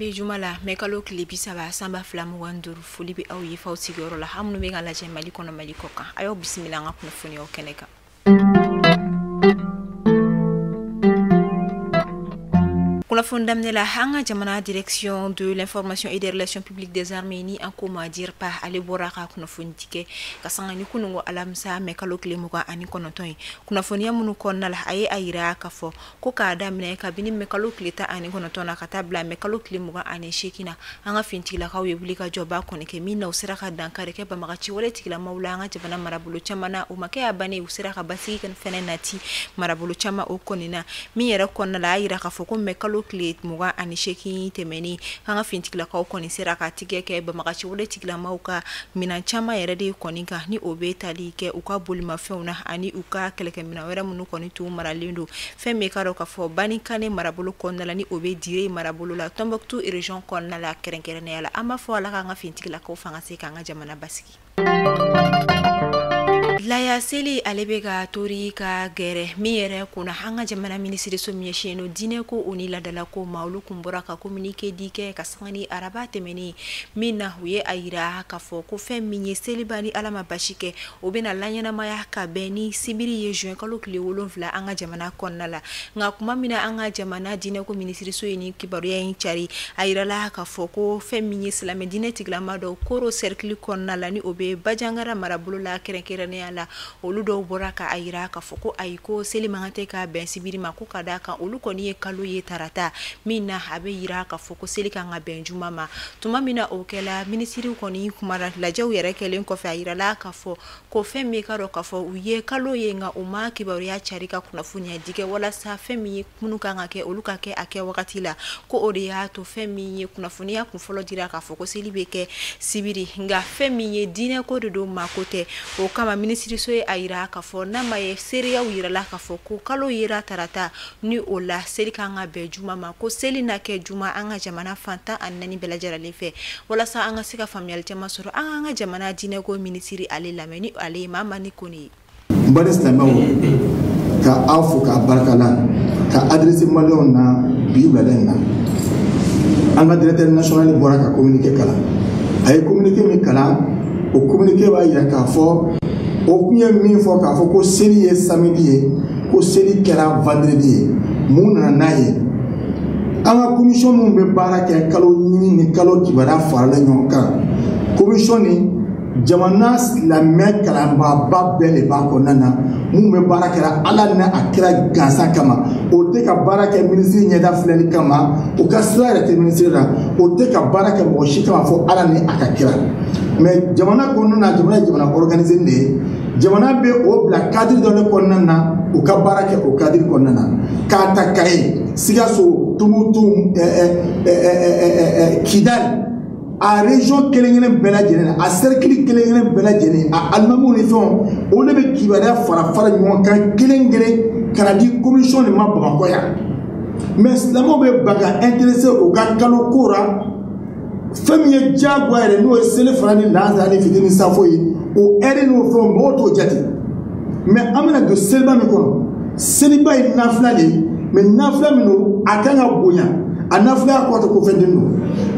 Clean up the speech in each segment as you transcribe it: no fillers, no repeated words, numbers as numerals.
An bɛ juma la mɛ kalo tile 30 san 2025. Foli bɛ aw ye faw sigiyɔrɔ la, an minnu bɛ ka lajɛ Mali kɔnɔ, Mali kɔ kan. A y'aw bisimila an ka kunnafoniyaw kɛnɛ kan. Kunnafoni daminɛ la, an ka jamana Direction de l'information et des relations publiques des armées, ni an ko ma DIRPA, ale bɔra ka kunnafoni di kɛ ka sanga ni kununko alamisa mɛ kalo tile 29 ye. Kunnafoniya minnu kɔnɔna la, a ye a yira k'a fɔ ko k'a daminɛ kabini mɛ kalo tile 19 na ka taa bila mɛ kalo tile 28 na, an ka finitigilakaw ye wuli ka jɔba kɔni kɛ min na u sera ka dankari kɛ banbagaci wale tigilamaw la an ka jamana marabolo caman na. O ma kɛ a bannen, u sera ka basigi fɛnɛ nati marabolo caman o kɔni na. Min yɛrɛ kɔnɔna la, a yira k'a fɔ ko mɛ kalo tile 28 tɛmɛnen, an ka finitigilakaw kɔni sera ka tigɛ kɛ banbagaci wale tigilamaw ka minɛn caman yɛrɛ de kɔni kan, ni o bɛ tali kɛ u ka bolimafɛnw na ani u ka kɛlɛkɛminɛn wɛrɛ minnu kɔni tun maralen don. Fɛn min ka dɔn k'a fɔ Banikane marabolo kɔnɔna la, ni o bɛ Dire marabolo la, Tombouctou région kɔnɔna la kɛrɛnkɛrɛnnenya la. An b'a fɔ Ala k'an ka finitigilakaw fanga se k'an ka jamana basigi. Laya seli ale bɛ ka tori ka gɛrɛ min yɛrɛ kunna, an ka jamana minisiriso min ɲɛsinnen don diinɛ ko o ni ladalako ma, olu kun bɔra ka communiqué di kɛ ka sanga ni araba tɛmɛnen min na, u ye a yira k'a fɔ ko fɛn min ye seliba, ni Ala ma basi kɛ, o bɛna laɲɛnamaya ka bɛn ni sibiri ye, juin kalo tile 7 an ka jamana kɔnɔna la. Nka kuma min na an ka jamana diinɛko minisiriso ye nin kibaruya in cari, a yirala k'a fɔ ko fɛn min ye silamɛ diinɛ tigilama dɔw Koro cercle kɔnɔna la, ni o bɛ Bajangara marabolo la kɛrɛnkɛrɛnnenya la, olu dɔw bɔra ka a yira k'a fɔ ko ayi, ko seli man kan tɛ ka bɛn sibiri ma, ko ka d'a kan olu kɔni ye kalo ye tarata min na, a bɛ yira k'a fɔ ko seli kan ka bɛn juma ma. Tuma min na o kɛla, minisiriw kɔni kumara. Lajɛw yɛrɛ kɛlen kɔfɛ, a yirala k'a fɔ ko fɛn min ka dɔn k'a fɔ u ye kalo ye, nka u ma kibaruya cari ka kunnafoniya di kɛ walasa fɛn min ye minnu kan ka kɛ, olu ka kɛ a kɛ wagati la, ko o de y'a to fɛn min ye kunnafoniya kun fɔlɔ dira k'a fɔ ko seli bɛ kɛ sibiri. Nka fɛn min ye diinɛ ko de don, maa ko tɛ. O kama minisiriso ye a yira k'a fɔ n'a ma ye seereyaw yirala k'a fɔ ko kalo yera tarata, ni o la seli kan ka bɛn juma ma, ko seli na kɛ juma an ka jamana fan 14 bɛɛ lajɛlen fɛ. Walasa an ka se ka faamuyali caman sɔrɔ, an k'an ka jamana diinɛko minisiri ale lamɛn, ni ale ye Mamani Kone ye. N baden silamɛw, ka aw fo k'a barika la ka adresse maliyɛnw na bi wulada in na. An ka directeur national bɔra ka communiqué kalan. A ye communiqué min kalan, o communiqué b'a yira k'a fɔ o kun ye min fɔ k'a fɔ ko seli ye samedi ye, ko seli kɛra vendredi ye. Mun nana n'a ye? An ka commission minnu bɛ baara kɛ kalo ɲini ni kalo kibaruya faralen ɲɔgɔn kan, commission ni jamana silamɛ kalanbaaba bɛɛ de b'a kɔnɔna na. Mun bɛ baara kɛra Ala ni a kira gansan kama, o tɛ ka baara kɛ minisiri ɲɛda filɛli kama, o ka sira yɛrɛ tɛ minisiri la, o tɛ ka baara kɛ mɔgɔ si kama fo Ala ni a ka kira. Mais jamana kɔnɔna na, jamana ye jamana organisé de ye. Jamana bɛ o bila cadre dɔ de kɔnɔna na, u ka baara kɛ o cadre kɔnɔna na, k'a ta Kayi, Sikaso, Tumutu, Kidali, a région kelen kelen bɛɛ lajɛlen na, a cercle kelen kelen bɛɛ lajɛlen, a alimamiw ni fɛnw, olu de bɛ kibaruya fara fara ɲɔgɔn kan kelen kelen ka na di commission de ma Bamakɔ yan. Mais silamɛw bɛ ban ka intéressé u ka kalo ko la. Fɛn min ye diyagoya yɛrɛ, n'o ye seli fana ni lansara ni fitiri ni safo ye, o ɛri n'o fɛnw, mɔgɔw t'o jate. Mais an bɛna don seliba min kɔnɔ, seliba ye nafila de ye. Mais nafila min don, a kan ka bonya. A nafilaya kɔrɔ tɛ ko fɛn den don.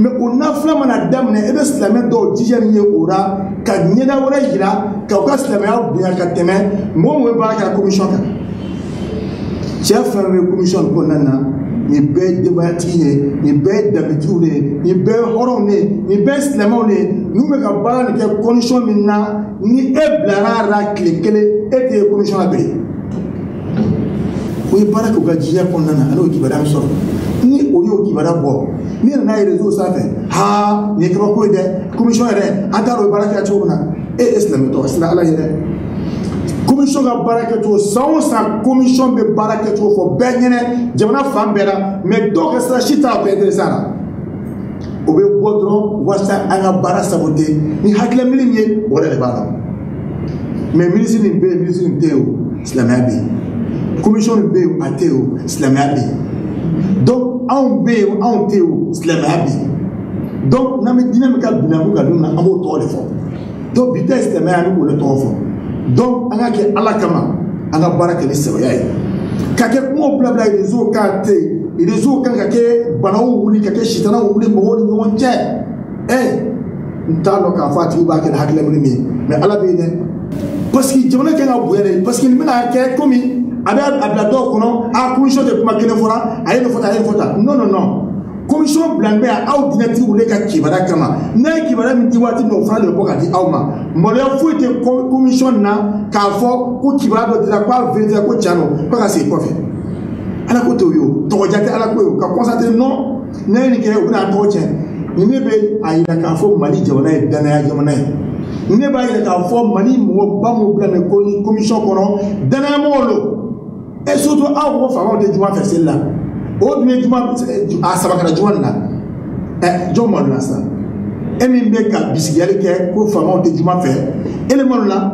Mais o nafila mana daminɛ, e bɛ silamɛ dɔw jija min ye o la ka ɲɛda wɛrɛ yira ka u ka silamɛya bonya ka tɛmɛ mɔgɔ min bɛ baara kɛ commission kan. Cɛ fɛn fɛn bɛ commission kɔnɔna na, nin bɛɛ ye denbayatigi ye, nin bɛɛ ye danbetigiw de ye, nin bɛɛ ye hɔrɔnw de ye, nin bɛɛ ye silamɛw de ye. N'u bɛ ka baara nin kɛ condition min na, ni e bilara a la tile kelen, e tɛ ye commission la bilen. O ye baara kɛ u ka jiya kɔnɔna na, ani o kibaruya min sɔrɔ, ni o y'o kibaruya bɔ, n'i nana n'a ye réseau sanfɛ, haa, nin ye kabako ye dɛ, commission yɛrɛ an t'a dɔn o ye baara kɛ cogo min na. E ye silamɛ tɔgɔ sira Ala ye dɛ. Commission ka baara kɛcogo, san o san commission bɛ baara kɛcogo fɔ bɛɛ ɲɛnɛ jamana fan bɛɛ la. Mais dɔw ka sira si t'a la, o tɛ intéressé a la, o bɛ bɔ dɔrɔn walasa an ka baara saboter ni hakilina min ye, o yɛrɛ de b'a la. Mais ministre nin bɛ yen, ministre nin tɛ yen, o silamɛya bɛ yen. Commission nin bɛ yen, a tɛ yen, o silamɛya bɛ yen. Donc anw bɛ yen, anw tɛ yen, o silamɛya bɛ yen. Donc n'an bɛ diinɛ min ka binakun ka don na, an b'o tɔgɔ de fɔ. Donc bi ta ye silamɛya, an bɛ k'o de tɔgɔ fɔ. Donc an ka kɛ Ala kama, an ka baara kɛ ni sɛbɛya ye, ka kɛ kumaw bila bila réseau kan ten. Réseau kan ka kɛ banaw wuli ka kɛ sitanaw wuli mɔgɔw ni ɲɔgɔn cɛ. N t'a dɔn k'a fɔ a tigi b'a kɛ ni hakilina min ye, mais Ala bɛ yen dɛ. Parce que jamana kan ka bonya dɛ, parce que nin bɛna kɛ komi a bɛ a bila dɔw kɔnɔ, a commission tɛ kuma kelen fɔra, a ye nin fɔ tan, a ye nin fɔ tan. Non non non, commission bilalen bɛ aw diinɛtigiw de ka kibaruya kama. N'a ye kibaruya min di waati min na, o fana de bɛ bɔ ka di aw ma. Maloya foyi tɛ commission na k'a fɔ ko kibaruya dɔ dira k'a vérifier ko tiɲɛ don, k'a ka segin kɔfɛ. Ala ko t'o ye o, tɔgɔja tɛ Ala ko ye o, ka constater non, n'a ye nin kɛ u bɛna a tɔgɔ tiɲɛ. Nin ne bɛ a yira k'a fɔ Mali jamana ye danaya jamana ye. Nin ne b'a yira k'a fɔ Mali mɔgɔba minnu bila nin commission kɔnɔ, danayamɔgɔw don. Et surtout aw ko faamaw tɛ juma fɛ seli la, o dun ye juma a saba kɛra juma nin na. Jɔn malo la sisan? E min bɛ ka bisigiyali kɛ ko faamaw tɛ juma fɛ, e de malo la.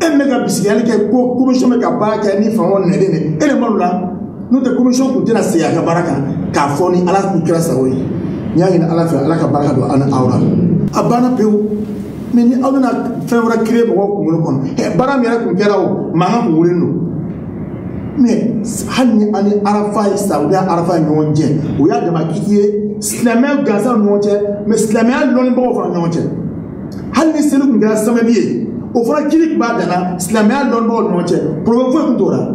E min bɛ ka bisigiyali kɛ ko commission bɛ ka baara kɛ ni faamaw nɛden de, e de malo la. N'o tɛ commission tun tɛna segin a ka baara kan k'a fɔ ni Ala kun kɛra sago ye. N y'a ɲini Ala fɛ, Ala ka barika don an ni aw la. A banna pewu. Mais ni aw bɛna fɛn wɛrɛ créer mɔgɔw kunkolo kɔnɔ, baara min yɛrɛ kun kɛra o mankan kun wulilen don. Mais hali ni an ni Arafa ye Sawudiya Arafa ye ɲɔgɔn cɛ, o y'a dama kiti ye silamɛya gansan ni ɲɔgɔn cɛ, mais silamɛya lɔnnibagaw fana ɲɔgɔn cɛ. Hali ni seli kun kɛra samedi ye, o fana kiri tun b'a danna silamɛya lɔnnibagaw ni ɲɔgɔn cɛ, problème foyi tun t'o la.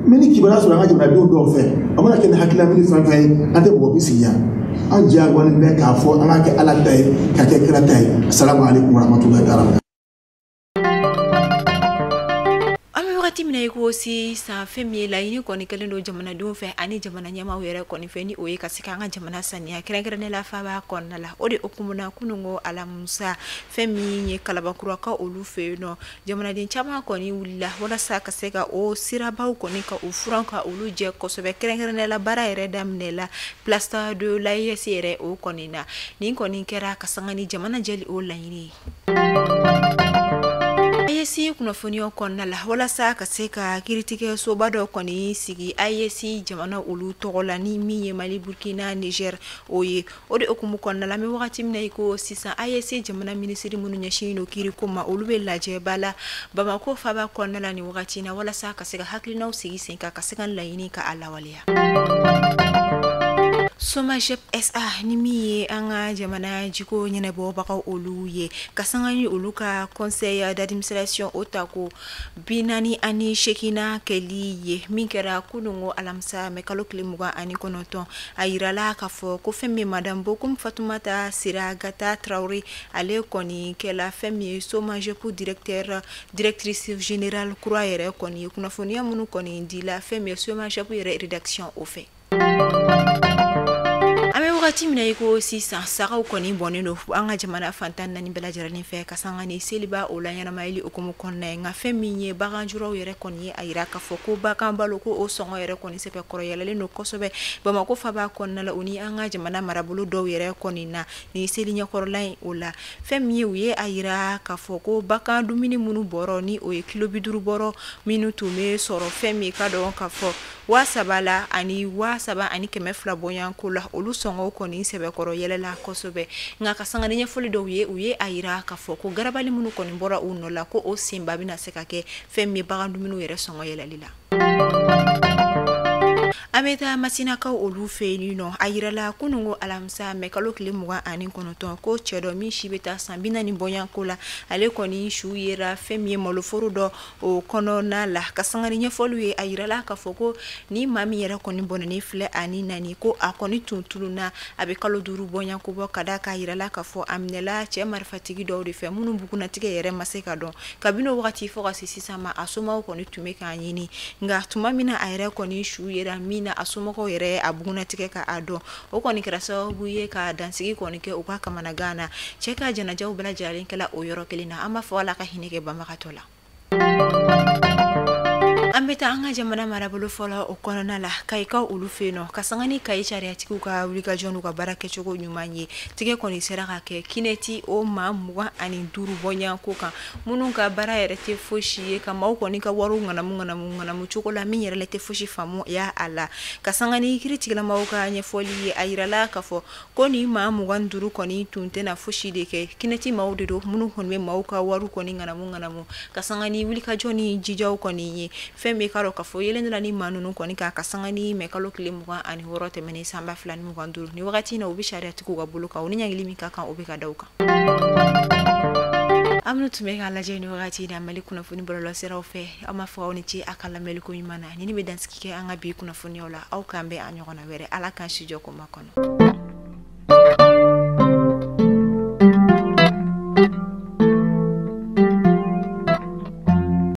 Mais ni kibaruya sɔrɔ an ka jamanadenw dɔw fɛ, a mana kɛ ni hakilina miiri fɛn fɛn ye, an tɛ mɔgɔ bi sigi yan. An diyagoyalen bɛ k'a fɔ an k'a kɛ Ala ta ye, k'a kɛ kira ta ye. Asalamu aleykum warahmatulahi taala. Wagati min na i ko sisan, fɛn min ye laɲini kɔni kɛlen don jamanadenw fɛ ani jamana ɲɛmaaw yɛrɛ kɔni fɛ, ni o ye ka se k'an ka jamana saniya kɛrɛnkɛrɛnnen la faaba kɔnɔna la. O de hukumu na kununko alamisa, fɛn min ye Kalabankurakaw olu fɛ yen nɔ, jamanaden caman kɔni wulila walasa ka se ka o sirabaw kɔni ka o furan ka olu jɛ kosɛbɛ, kɛrɛnkɛrɛnnen la baara yɛrɛ daminɛ la place de l'AES yɛrɛ o kɔni na. Nin kɔni kɛra ka sanga ni jamana jɛli o laɲini ye. AES kunnafoniyaw kɔnɔna la, walasa ka se ka kiiritigɛsoba dɔ kɔni sigi AES jamana olu tɔgɔ la, ni min ye Mali, Burkina, Niger o ye. O de hukumu kɔnɔna la, an bɛ wagati min na i ko sisan, AES jamana minisiri minnu ɲɛsinnen don kiiriko ma, olu bɛ lajɛba la Bamakɔ faaba kɔnɔna la nin wagati in na, walasa ka se ka hakilinaw sigi sen kan, ka se ka laɲini ka a lawaleya. SOMAGEP SA ni min ye an ka jamana jiko ɲɛnabɔbagaw olu ye, ka sanga ni olu ka conseil d'administration o ta ko 48nan kɛli ye, min kɛra kununko alamisa mɛ kalo tile 29. A yirala k'a fɔ ko fɛn min madame Bokum Fatumata Siragata Traoré, ale kɔni kɛla fɛn min ye SOMAGEP directeur directrice générale kura yɛrɛ kɔni ye. Kunnafoniya minnu kɔni dila fɛn min ye SOMAGEP yɛrɛ rédaction o fɛ. An bɛ wagati min na i ko sisan, sagaw kɔni bɔnnen don an ka jamana fantan naani bɛɛ lajɛlen fɛ ka sanga ni seliba o la ɲɛnamayali hukumu kɔnɔna ye. Nka fɛn min ye baganjuraw yɛrɛ kɔni ye, a yira k'a fɔ ko bagan balo ko o sɔngɔ yɛrɛ kɔni sɛbɛkɔrɔ yɛlɛlen don kosɛbɛ Bamakɔ faaba kɔnɔna la, o ni an ka jamana marabolo dɔw yɛrɛ kɔni na ni seli ɲɛkɔrɔla in o la. Fɛn min ye u ye a yira k'a fɔ ko bagan dumuni minnu bɔrɔ ni o ye kilo 50 bɔrɔ minnu tun bɛ sɔrɔ fɛn min ka dɔn k'a fɔ 3000 la ani 3200 bɔɲɔgɔnko la, olu sɔngɔ kɔni sɛbɛkɔrɔ yɛlɛla kosɛbɛ. Nka ka sanga ni ɲɛfɔli dɔw ye, u ye a yira k'a fɔ ko garabali minnu kɔni bɔra u nɔ la, ko o senba bɛna se ka kɛ fɛn min ye bagan dumuniw yɛrɛ sɔngɔ yɛlɛli la. An bɛ taa Masinakaw olu fɛ yen nɔ. A yirala kununko alamisa mɛ kalo tile 29 ko cɛ dɔ min si bɛ taa san 40 bɔɲɔgɔnko la, ale kɔni su yera fɛn min ye maloforo dɔ o kɔnɔna la. Ka sanga ni ɲɛfɔliw ye, a yirala k'a fɔ ko ni maa min yɛrɛ kɔni bɔnɛnen filɛ ani nani, ko a kɔni tun tununna a bɛ kalo 5 bɔɲɔgɔnko bɔ, ka d'a kan a yirala k'a fɔ a minɛla cɛ marifatigi dɔw de fɛ minnu bugunnatigɛ yɛrɛ ma se ka dɔn. Kabini o wagati fo ka se sisan ma, a somɔgɔw kɔni tun bɛ k'a ɲini. Nka tuma min na a yɛrɛ kɔni su yera min na, a somɔgɔw yɛrɛ a bugunnatigɛ ka a dɔn, o kɔni kɛra sababu ye ka dansigi kɔni kɛ u ka kamanagan na. Cɛ ka janajaw bɛɛ lajɛlen kɛla o yɔrɔ kelen na. An b'a fɔ Ala ka hinɛ kɛ banbagatɔ la. An bɛ taa an ka jamana marabolo fɔlɔ o kɔnɔna la, Kayikaw olu fɛ yen nɔ, ka sanga ni Kayi sariyatigiw ka wulikajɔ n'u ka baara kɛcogo ɲuman ye, tigɛ kɔni sera ka kɛ kinɛti o maa 25 bɔɲɔgɔnko kan, minnu ka baara yɛrɛ tɛ fosi ye ka maaw kɔni ka wariw ŋanamu ŋanamu ŋanamu cogo la min yɛrɛ la tɛ fosi faamu ya a la. Ka sanga ni kiiritigɛlamaaw ka ɲɛfɔli ye, a yirala k'a fɔ ko ni maa 25 kɔni tun tɛna fosi de kɛ, kinɛti maaw de don minnu kɔni bɛ maaw ka wariw kɔni ŋanamu ŋanamu. Ka sanga ni wulikajɔ ni jijaw kɔni ye, fɛn Fɛn min ka dɔn k'a fɔ yelen la ni maa ninnu kɔni kan ka sanga ni mɛ kalo tile 26 tɛmɛnen san 2025 ni wagati in na, u bɛ sariyatigiw ka bolo kan, u ni ɲangili min ka kan, o bɛ ka da u kan. An minnu tun bɛ k'a lajɛ ni wagati in na Mali kunnafoni bɔlɔlɔsiraw fɛ, aw ma fɔ aw ni ce a ka lamɛnli ko ɲuman na. Ni bɛ dansigi kɛ an ka bi kunnafoniyaw la. Aw k'an bɛn a ɲɔgɔnna wɛrɛ. Ala k'an si jɔ ko ma kɔnɔ.